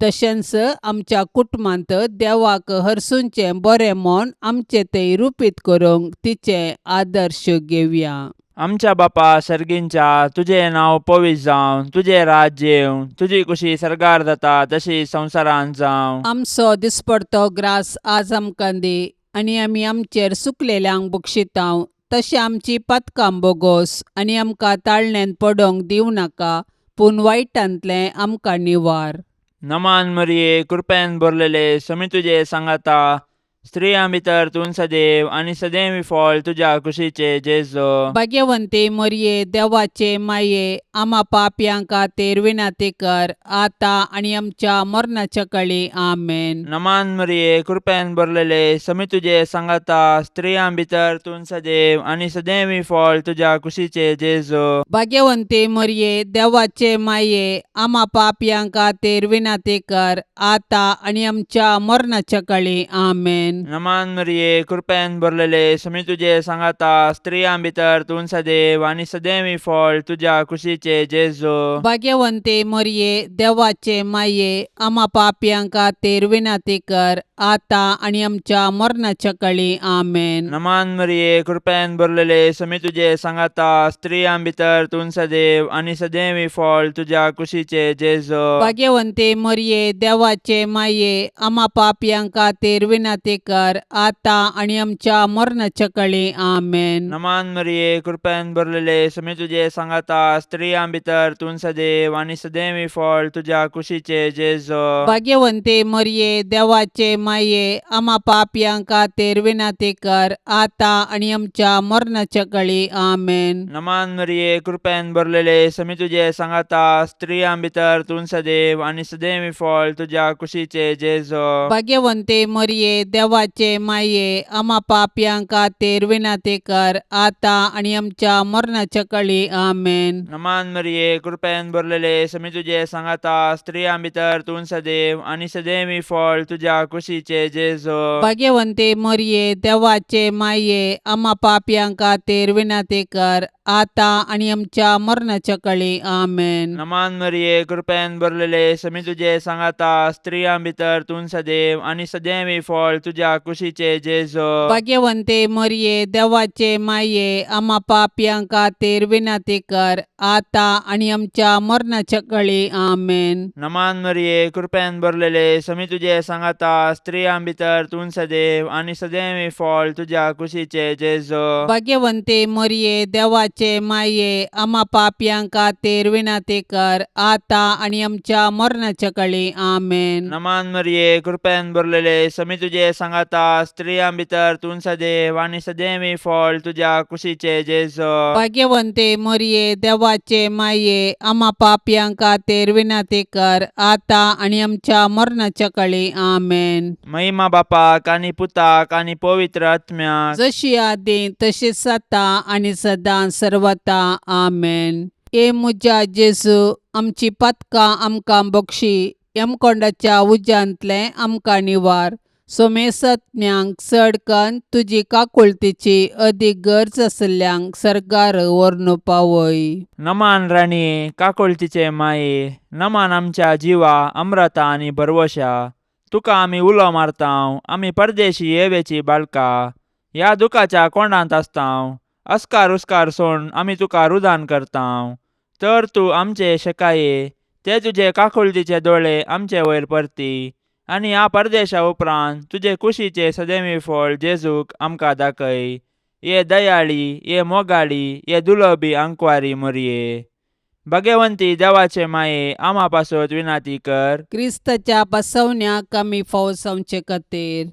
तशेंच आमच्या कुटुंबांत देवाक हरसूंचें बरें म्हूण आमचें तें रुपीत करूंक तिचें आदर्श घेवया. आमच्या बापा सर्गींच्या, तुजें नांव पवित्र जावं, तुजें राज्य येवं, तुजी कुशी सर्गार जाता तशी संवसारांत जावं. आमचो दिसपडतो ग्रास आज आमकां दी आनी आमी आमचेर सुकलेल्यांक बक्षितांव तशें आमची पातकां बोगोस आनी आमकां ताळण्यांत पडोवंक दिवं नाका, पूण वायटांतलें आमकां निवार. नमान मरिये, कृपेन भरलेले, समी तुजे सांगाता, स्त्रियां भितर तूं सदैव आनी सदैव फळ तुज्या कुशीचे जेजो. भाग्यवंती मोरये, देवाचे माये, आमा पापयां खातीर विनंती कर, आतां आनी आमच्या मरणाच्या कळी. आमेन. नमान मरिये, कृपेन भरलेले, समी तुजे सांगाता, स्त्रियां भितर तूं सदैव आनी सदैव फळ तुज्या कुशीचे जेजो. भाग्यवंती मोरये, देवाचे माये, आमा पापयां खातीर विनंती कर, आतां आनी आमच्या मरणाच्या कळी. आमेन. नमान मरिये, कृपेन भरलेले, समी तुजे सांगाता, स्त्रियां भितर तूं सदैव आनी सदैव फळ तुज्या कुशीचे जेजो. भाग्यवंती मोरये, देवाचे माये, आमा पापयां खातीर विनंती कर, आतां आनी आमच्या मरणाच्या कळी. आमेन. नमान मरिये, कृपेन भरलेले, समी तुजे सांगाता, स्त्रियां भितर तूं सदैव आनी सदैव फळ तुज्या कुशीचे जेजो. भाग्यवंती मोरये, देवाचे माये, आमा पापयां खातीर विनंती कर, आतां आनी आमच्या मरणाच्या कळी. आमेन. नमान मरिये, कृपेन भरलेले, समी तुजे सांगाता, स्त्रियां भितर तूं सदैव आनी सदैव फळ तुज्या कुशीचे जेजो. भाग्यवंती मोरये, देवाचे माये, आमा पापयां खातीर विनंती कर, आतां आनी आमच्या मरणाच्या कळी. आमेन. नमान मरिये, कृपेन भरलेले, समी तुजे सांगाता, स्त्रियां भितर तूं सदैव आनी सदैव फळ तुज्या कुशीचे जेजो. भाग्यवंती मोरये, देवाचे माये, आमा पापयां खातीर विनंती कर, आतां आनी आमच्या मरणाच्या कळी. आमेन. नमान मरिये, कृपेन भरलेले, समी तुजे सांगाता, स्त्रियां भितर तूं सदैव आनी सदैव फळ तुज्या कुशीचे जेजो. भाग्यवंती मोरये, देवाचे माये, आमा पापयां खातीर विनंती कर, आतां आनी आमच्या मरणाच्या कळी. आमेन. नमान मरिये, कृपेन भरलेले, समी तुजे सांगाता, स्त्रियां भितर तूं सदैव आनी सदैवी फळ तुज्या कुशीचे जेजो. भाग्यवंते मरिये, देवाचे माये, आमा पापयां खातीर विनंती कर, आतां आनी आमच्या मरणाच्या कळी. आमेन. नमान मरिये, कृपेन भरलेले, समी तुजे सांगाता, स्त्रियां भितर तूं सदैव आनी सदैवी फळ तुज्या कुशीचे जेजो. भाग्यवंते मरिये, देवाचे माये, आमा पापयां खातीर विनंती कर, आतां आनी आमच्या मरणाच्या कळी. आमेन. नमान मरिये, कृपेन भरलेले, समी तुजे सांगाता, स्त्रियां भितर तूं सदैव आनी सदैवी फळ तुज्या कुशीचे जेजो. भाग्यवंते मरिये, देवाचे माये, आमा पापयां खातीर विनंती कर, आतां आनी आमच्या मरणाच्या कळी. आमेन. महिमा बापाक आनी पुताक आनी पवित्र आत्म्याक. जशी आदी तशीच आतां आनी सदां सर्वता. आमेन. ए म्हज्या जेजू, आमची पातकां आमकां बक्षी, यमकोंडाच्या उज्यांतलें आमकां निवार, सोमेसज्ञांक चड कन्न तुजी काकुळतीची अदीक गरज आशिल्ल्यांक सर्गार व्हरून पावय. नमान राणये, काकुळतीचे माये, नमान आमच्या जिवा अम्रता आनी भरवशा, तुका आमी उलो मारतांव, आमी परदेशी येवेची बाळका, ह्या दुखाच्या कोंडांत आसतांव, अस्कार उस्कार सोण आमी तुका रुदान करतांव, तर तूं आमचे शेकाये ते तुजे काकुळतीचे दोळे आमचे वयर परती आनी ह्या परदेशा उपरांत तुजे कुशीचे सदैवी फळ जेजूक आमकां दाखय. ये दयाळी, ये मोगाळी, ये दुलबी आंकवारी मोरये, भगवंती देवाचे माये, आमा पासत विनाती कर. क्रिस्ताच्या बसवण्याक आमी फावो जावचे खातीर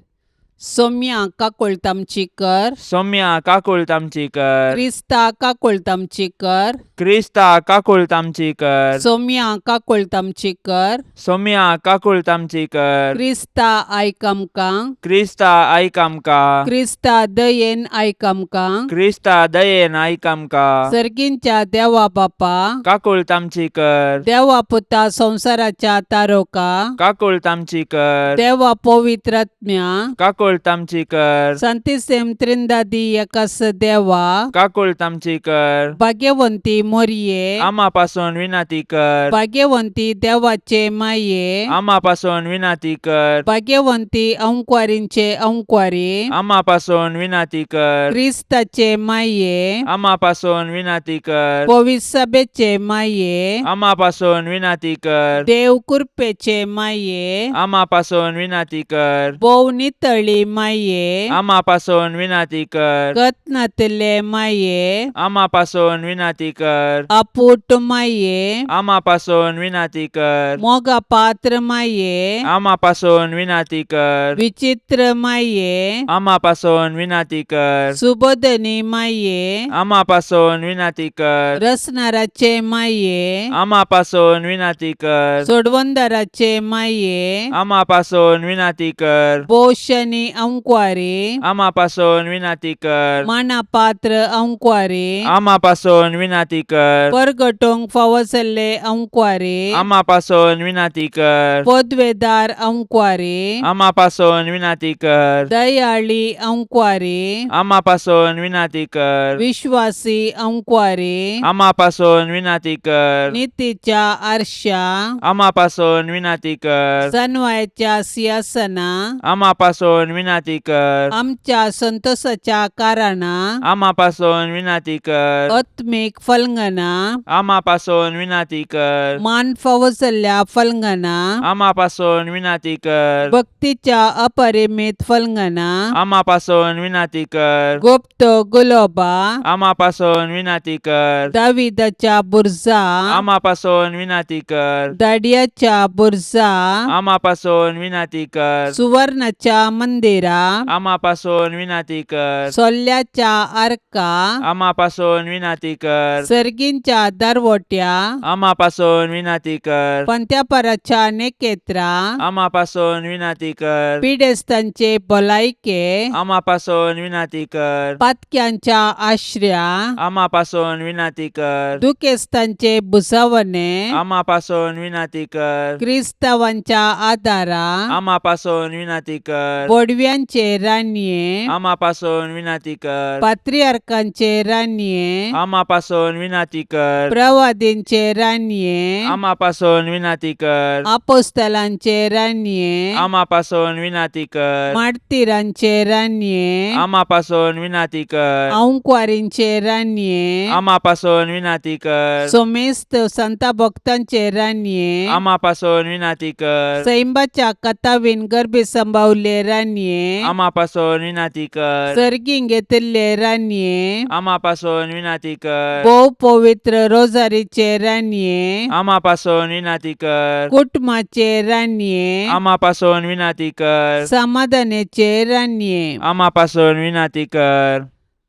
सोम्या काकुळट आमची कर. सौम्या काकुळट आमची कर. क्रिस्ता काकुळट आमची कर. क्रिस्ता काकुळट आमची कर. सोम्या काकुळट आमची कर. सौम्या काकुळट आमची कर. क्रिस्ता आयक आमकां. क्रिस्ता आयक आमकां. क्रिस्ता दयेन आयक आमकां. क्रिस्ता दयेन आयक आमकां. सर्गींच्या देवा बापा, काकुळट आमची कर. देवा पुता संवसाराच्या तारोका, काकुळट आमची कर. देवा पवित्रात्म्या, काकुळट आमची कर. संतिसेम त्रिंदादी एकास देवा, काकुळट आमची कर. भाग्यवंती मोरये, आमा पासून विनंती कर. भाग्यवंती देवाचे माये, आमा पासून विनंती कर. भाग्यवंती अंकवारींचे अंकवारी, आमा पासून विनंती कर. क्रिस्ताचे माये, आमा पासून विनंती कर. पविसभेचे माये, आमा पासून विनंती कर. देव कृपेचे माये, आमा पासून विनंती कर. भोव नितळी माये, आमा पासून विनंती कर. कत्नातले माये, आमा पासून विनंती कर. अपूट माये, आमा पासून विनंती कर. मोगा पात्र माये, आमा पासून विनंती कर. विचित्र माये, आमा पासून विनंती कर. सुबोधनी माये, आमा पासून विनंती कर. रसनाराचे माये, आमा पासून विनंती कर. सोडवंदाराचे माये, आमा पासून विनंती कर. पोशणी अंकवारी, आमा पासून विनंती कर. मानापात्र अंकवारी, आमा पासून विनंती कर. परगटोंक फावो जाल्ले अंकवारी, आमा पासून विनंती कर. पदवेदार अंकवारी, आमा पासून विनंती कर. दयाळी अंकवारी, आमा पासून विनंती कर. विश्वासी अंकवारी, आमा पासून विनंती कर. नितीच्या आरशा, आमा पासून विनंती कर. सनवायाच्या सिंहासना, आमा पासून विनंती कर. आमच्या संतोषाच्या कारणा, आमा पासून विनंती कर. आत्मीक फलंगना, आमा पासून विनंती कर. मान फावो जाल्ल्या फलंगना, आमा पासून विनंती कर. भक्तीच्या अपरिमित फलंगना, आमा पासून विनंती कर. गुप्त गुलोबा, आमा पासून विनंती कर. दाविदाच्या बुर्जा, आमा पासून विनंती कर. दाडियाच्या बुर्जा, आमा पासून विनंती कर. सुवर्णाच्या मंदिरा, आमा पासून विनंती कर. सोल्ल्याच्या आर्का, आमा पासून विनंती कर. सर्गींच्या दरवट्या, आमा पासून विनंती कर. पंत्यापराच्या नेकेत्रा, आमा पासून विनंती कर. पिडेस्तांचे भलायके, आमा पासून विनंती कर. पातक्यांच्या आश्र्या, आमा पासून विनंती कर. दुखेस्तांचे भुजावणे, आमा पासून विनंती कर. क्रिस्तावांच्या आदारा, आमा पासून विनंती कर. बोडव्या बडव्यांचे रानये, आमा पासून विनाती कर. पात्रियार्कांचे रानये, आमा पासून विनाती कर. प्रवादींचे रानये, आमा पासून विनाती कर. आपोस्तलांचे रानये, आमा पासून विनाती कर. मार्तिरांचे रानये, आमा पासून विनाती कर. आंकवारींचे रानये, आमा पासून विनाती कर. सोमेस्त संता भक्तांचे रानये, आमा पासून विनाती कर. सैंबाच्या कथावीन गर्भी संभावले रानये, आमा पासून विनाती कर. सर्गीं घेतिल्ले रानये, आमा पासून विनाती कर. भोव पवित्र रोजारीचे रानये, आमा पासून विनाती कर. कुटुंबाचे रानये, आमा पासून विनाती कर. समाधानाचे रानये, आमा पासून विनाती कर.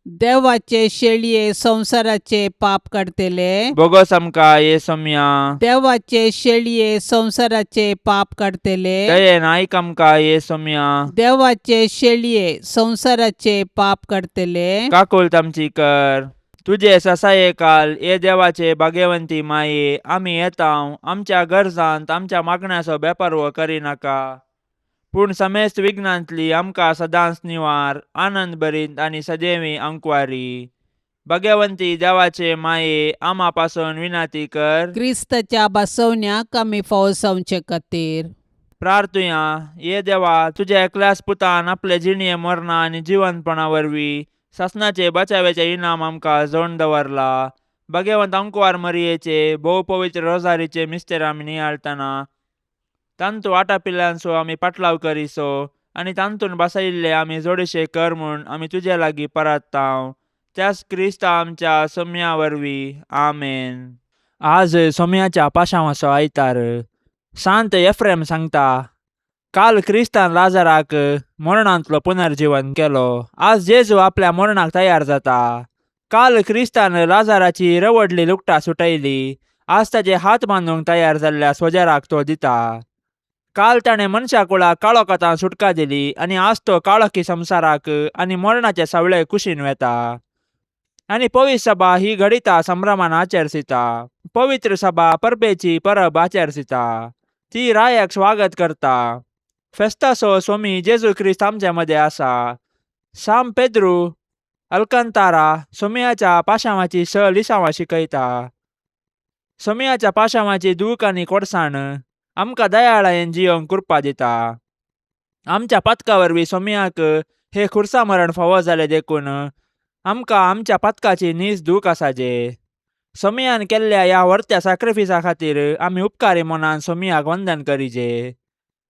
देवाचे शेळये संवसाराचे पाप काडतले, बोगोस आमकां ये सोम्या. देवाचे शेळये संवसाराचे पाप काडतले, दयेन आयक आमकां ये सोम्या. देवाचे शेळये संवसाराचे पाप काडतले, काकुळट आमची कर. तुजे ससाये काल ये देवाचे भाग्यवंती माये, आमी येता आमच्या गरजांत आमच्या मागण्याचो बेपारवो करिनाका, पूण समेस्त विघ्नांतली आमकां सदांच निवार, आनंद भरीत आनी सदैवी अंकवारी. भाग्यवंती देवाचे माये, आमा पासून विनाती कर. क्रिस्ताच्या बसवण्याक आमी फावो जावचे खातीर. प्रार्थुया. ये देवा, तुज्या एकल्याच पुतान आपले जिणये मरणा आनी जिवंतपणा वरवीं सासणाचे बचाव्याचे इनाम आमकां जोडून दवरला. भाग्यवंत अंकवार मरियेचे भोव पवित्र रोजारीचे मिस्तेर आमी नियाळतना तांतू आटापिल्ल्यांचो आमी पाटलाव करिसो आनी तांतून बसयिल्ले आमी जोडीशे कर म्हूण आमी तुजे लागीं परत्तांव, त्याच क्रिस्ता आमच्या सोम्या वरवीं. आमेन. आज सोम्याच्या पाशांवाचो आयतार. सांत एफ्रेम सांगता, काल क्रिस्तान लाजराक मरणांतलो पुनर्जीवन केलो, आज जेजू आपल्या मरणाक तयार जाता. काल क्रिस्तान लाजाराची रवडली लुकटां सुटयली, आज ताजे हात बांदूंक तयार जाल्ल्या सोजराक तो दिता. काल ताणें मनशा कुळाक काळोखांत सुटका दिली आनी आज तो काळोखी संवसाराक आनी मरणाचे सावळे कुशीन वेता. आनी पवित्र सभा ही घडिता संभ्रमान आचरसिता. पवित्र सभा परबेची परब आचरसिता. ती रायाक स्वागत करता. फेस्ताचो स्वामी जेजू क्रिस्त आमच्या मदें आसा. साम पेद्रू अल्कंतारा सोमयाच्या पाशांवाची स लिसांवां शिकयता. सोमयाच्या पाशांवाची दूख आनी कोडसाण आमकां दयाळायेन जियोंक कृपा दिता. आमच्या पातका वरवीं सोमयाक हे खुर्सा मरण फावो जालें देखून आमकां आमच्या पातकाची नीज दूख आसाजे. सोमयान केल्ल्या ह्या व्हरत्या साक्रिफिसा खातीर आमी उपकारी मनान सोमयाक वंदन करिजे.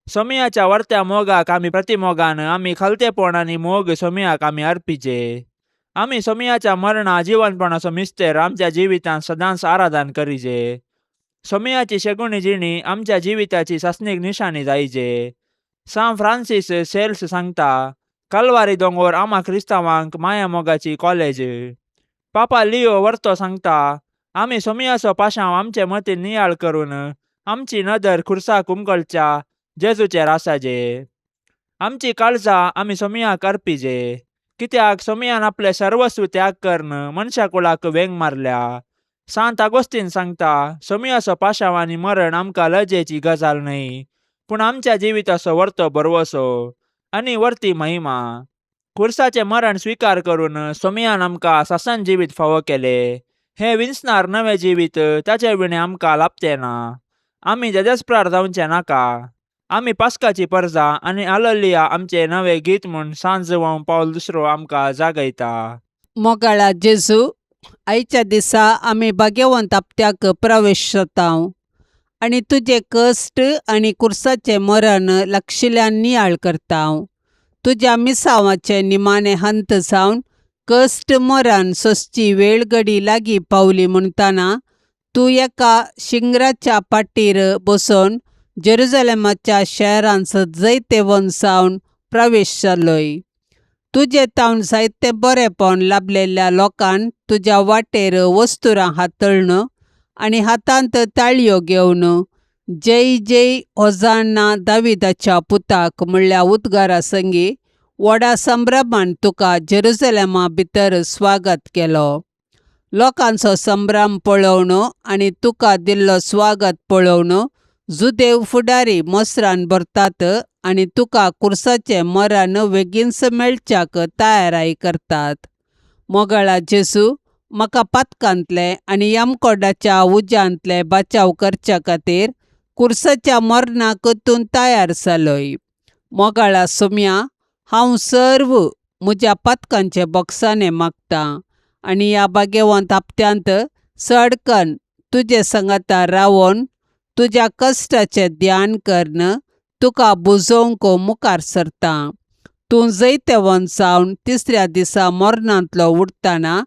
सोमयाच्या व्हरत्या मोगाक आमी प्रतिमोगान आमी खलतेपण आनी मोग सोमयाक आमी अर्पिचे. आमी सोमयाच्या मरणा जिवनपणाचो मिस्तेर आमच्या जिवितांत सदांच आराधन करिजे. सोमयाची शेगुणी जिणी आमच्या जिविताची सासणीक निशाणी जायजे. सांत फ्रांसीस सेल्स सांगता, कलवारी दोंगोर आमा क्रिस्तांवांक माया मोगाची कॉलेज. पापा लियो वर्तो सांगता, आमी सोमयाचो पाशांव आमचे मतीन नियाळ करून आमची नदर खुर्साक उमकळच्या जेजूचेर आसाजे. आमची काळजां आमी सोमयाक अर्पिजे, कित्याक सोमयान आपले सर्वस्व त्याग करून मनशा कुळाक वेंग मारल्या. सांत आगोस्तीन सांगता, सोमयाचो पाशांव आनी मरण आमकां लजेची गजाल न्हय, पूण आमच्या जिविताचो वर्तो भरवसो आनी वर्ती महिमा. खुर्साचें मरण स्विकार करून सोमयान आमकां सासन जिवीत फावो केलें. हें विंचणार नवें जिवीत ताचे विणें आमकां लाभचें ना. आमी देदेस्प्रार जावचें नाका. आमी पास्काची परजा आनी आललिया आमचें नवें गीत म्हूण सांत जुवांव पावल दुसरो आमकां जागयता. मोगाळा जेजू, आयच्या दिसा आमी भाग्यवंत आपत्याक प्रवेश जाता आनी तुजे कश्ट आनी कुर्साचें मरण लागशिल्ल्यान नियाळ करता. तुज्या मिसांवाचें निमाणें हंत जावन कश्ट मरण सोंसची वेळ घडी लागीं पावली म्हणटना तूं एका शिंगराच्या पाटीर बसून जेरुजलेमाच्या शहरांत जैतेवंत जावन प्रवेश जालोय. तुजे तावन जायते बरेपण लाभलेल्या लोकान तुज्या वाटेर वस्तुरां हातळ्ळन आनी हातांत ताळयो घेवन जय जय होजाना दाविदाच्या पुताक म्हणल्या उद्गारा संगी व्हडा संभ्रमान तुका जेरुजलेमा भितर स्वागत केलो. लोकांचो संभ्रम पळोवन आनी तुका दिल्लो स्वागत पळोवन जुदेव फुडारी मोसरान भरतात आनी तुका कुर्साचें मरण वेगींच मेळच्याक तयाराय करतात. मोगाळा जेजू, म्हाका पातकांतले आनी यमकोडाच्या उज्यांतले बचाव करच्या खातीर कुर्साच्या मरणाक तूं तयार जालोय. मोगाळा सोम्या, हांव सर्व म्हज्या पातकांचे बोगसाणें मागतां आनी ह्या भाग्यवंत हप्त्यांत चडकन तुजे सांगाता रावोन तुज्या कश्टाचें ध्यान करून तुका बुजोवंक मुखार सरतां. तूं जैतवंत जावन तिसऱ्या दिसा मरणांतलो उठतना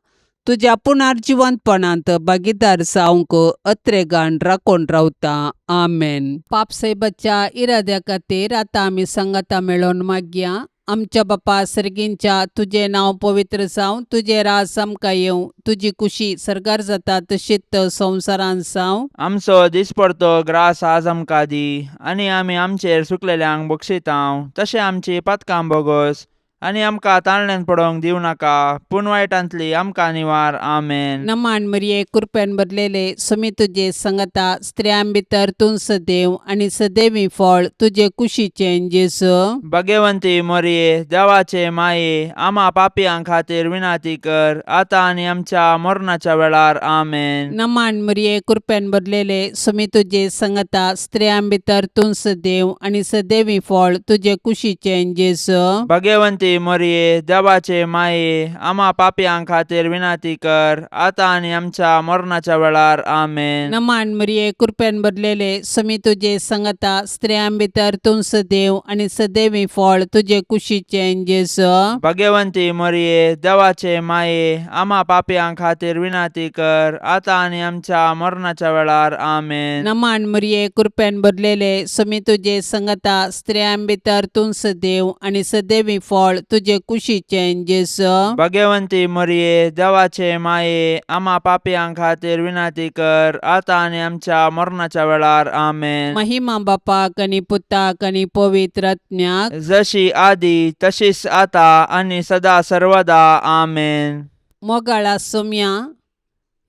तुज्या पुनर्जिवंतपणांत भागीदार जावंक अत्रेगान राखून रावता. आमेन. पापसायबाच्या इराद्या खातीर आतां आमी सांगाता मेळोवन मागया. आमच्या बापा सर्गींच्या, तुजें नांव पवित्र जावं, तुजें राज आमकां येवं, तुजी कुशी सर्गार जाता तशीच संवसारांत जावं. आमचो दिसपडतो ग्रास आज आमकां दी आनी आमी आमचेर सुकलेल्यांक बक्षितांव तशें आमची पातकां बोगोस आनी आमकां ताळण्यान पडोवंक दिवं नाका पूण वायटांतली आमकां निवार. आमेन. नमान मरिये, कृपेन भरलेले, सुमी तुजे संगता, स्त्रियां भितर तूं सदैव आनी सदैवी फळ तुजे कुशीचें जेजू. भाग्यवंती मोरये, देवाचे माये, आमा पापयां खातीर विनाती कर आतां आनी आमच्या मरणाच्या वेळार. आमेन. नमान मरिये, कृपेन भरलेले, सुमी तुजे संगता, स्त्रियां भितर तूं सदैव आनी सदैवी फळ तुजे कुशीचें जेजू. भाग्यवंती मोरये, देवाचे माये, आमा पापयां खातीर विनाती कर आतां आनी आमच्या मरणाच्या वेळार. आमेन. नमान मरिये, कृपेन भरलेले, सुमी तुजे संगता, स्त्रियां भितर तूं सदैव आनी सदैवी फळ तुजे कुशीचें जेजू. भाग्यवंती मोरये, देवाचे माये, आमा पापयां खातीर विनाती कर आतां आनी आमच्या मरणाच्या वेळार. आमेन. नमान मरिये, कृपेन भरलेले, सुमी तुजे संगता, स्त्रियां भितर तूं सदैव आनी सदैवी फळ तुजे कुशीचें जेजू. भाग्यवंती मोरये, देवाचे माये, आमा पापयां खातीर विनाती कर आतां आनी आमच्या मरणाच्या वेळार. आमेन. महिमा बापाक आनी पुताक आनी पवित्र आत्म्याक, जशी आदी तशीच आता आनी सदा सर्वदा. आमेन. मोगाळा सोम्या,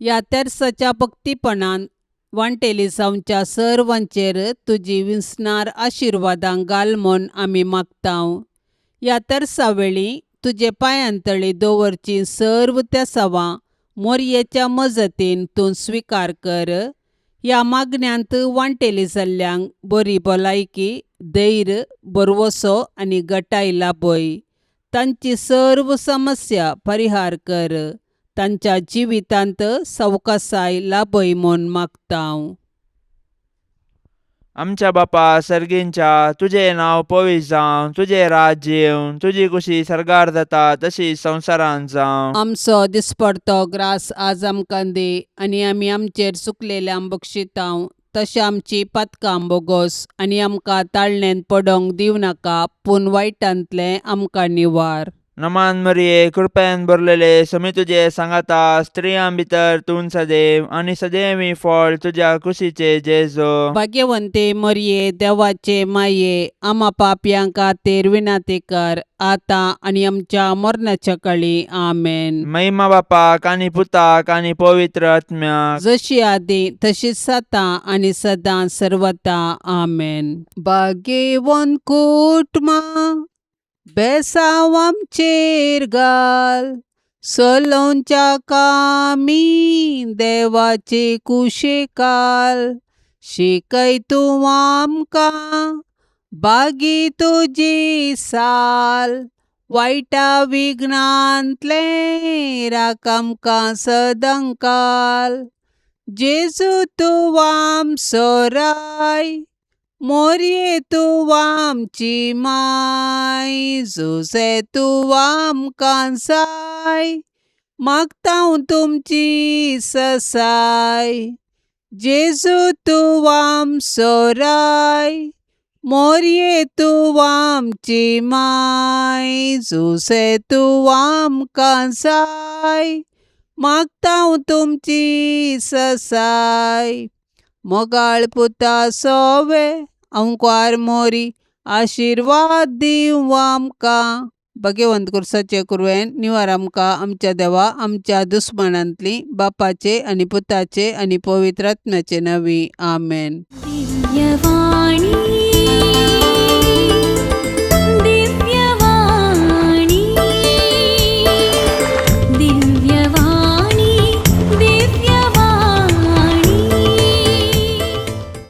ह्या तेर्साच्या भक्तीपणान वांटेली जावच्या सर्वांचेर तुजी विसणार आशिर्वादां घाल म्हूण आमी मागतांव. ह्या तेर्सा वेळी तुजे पांयांतळी दवरची सर्व तेसावां मोरयेच्या मजतीन तूं स्विकार कर. ह्या मागण्यांत वांटेली जाल्ल्यांक बरी भलायकी, धैर्य, भरवसो आनी गटाय लाभय. तांची सर्व समस्या परिहार कर. तांच्या जिवितांत सवकासाय लाभय म्हूण मागतांव. आमच्या बापा सर्गींच्या, तुजें नांव पवित्र जावं, तुजें राज्य येवं, तुजी कुशी सर्गार जाता तशी संवसारांत जावं. आमचो दिसपडतो ग्रास आज आमकां दी आनी आमी आमचेर चुकलेल्यांक बक्षितांव तशें आमची पातकां बोगोस आनी आमकां ताळणेंत पडोवंक दिवं नाका पूण वायटांतलें आमकां निवार. नमान मरिये, कृपेन भरलेले, समी तुजे सांगाता, स्त्रियां भितर तूं सदैव आनी सदैवी फळ तुज्या कुशीचे जेजो. भाग्यवंते मरिये, देवाचे माये, आमा पापयां खातीर विनंती कर आतां आनी आमच्या मरणाच्या काळी. आमेन. महिमा बापाक आनी पुताक आनी पवित्र आत्म्याक, जशी आदी तशीच आतां आनी सदां सर्वता. आमेन. भाग्यवंत कुटुंबा, बेसांव आमचेर घाल, सलोंच्या कामी देवाचे कुशेकाल, शिकय तूं आमकां बागी तुजी साल, वायटा विघ्नांतलें राख आमकां सदांकाल. जेजू तूं आमचो राय, मोरये तूं आमची माय, जुजे तूं आमकां जाय, मागता तुमची ससाय. जेजू तूं आमचो राय, मोरये तूं आमची माय, जुजे तूं आमकां जाय, मागता तुमची ससाय. मोगाळ पुता सोवे अंकुर मोरी, आशिर्वाद दिवं आमकां. भगवंत कुर्साचे कुरवेन निवार आमकां आमच्या देवा आमच्या दुस्मानांतली, बापाचे आनी पुताचे आनी पवित्र आत्म्याचे नांवी. आमेन. दिव्यवाणी.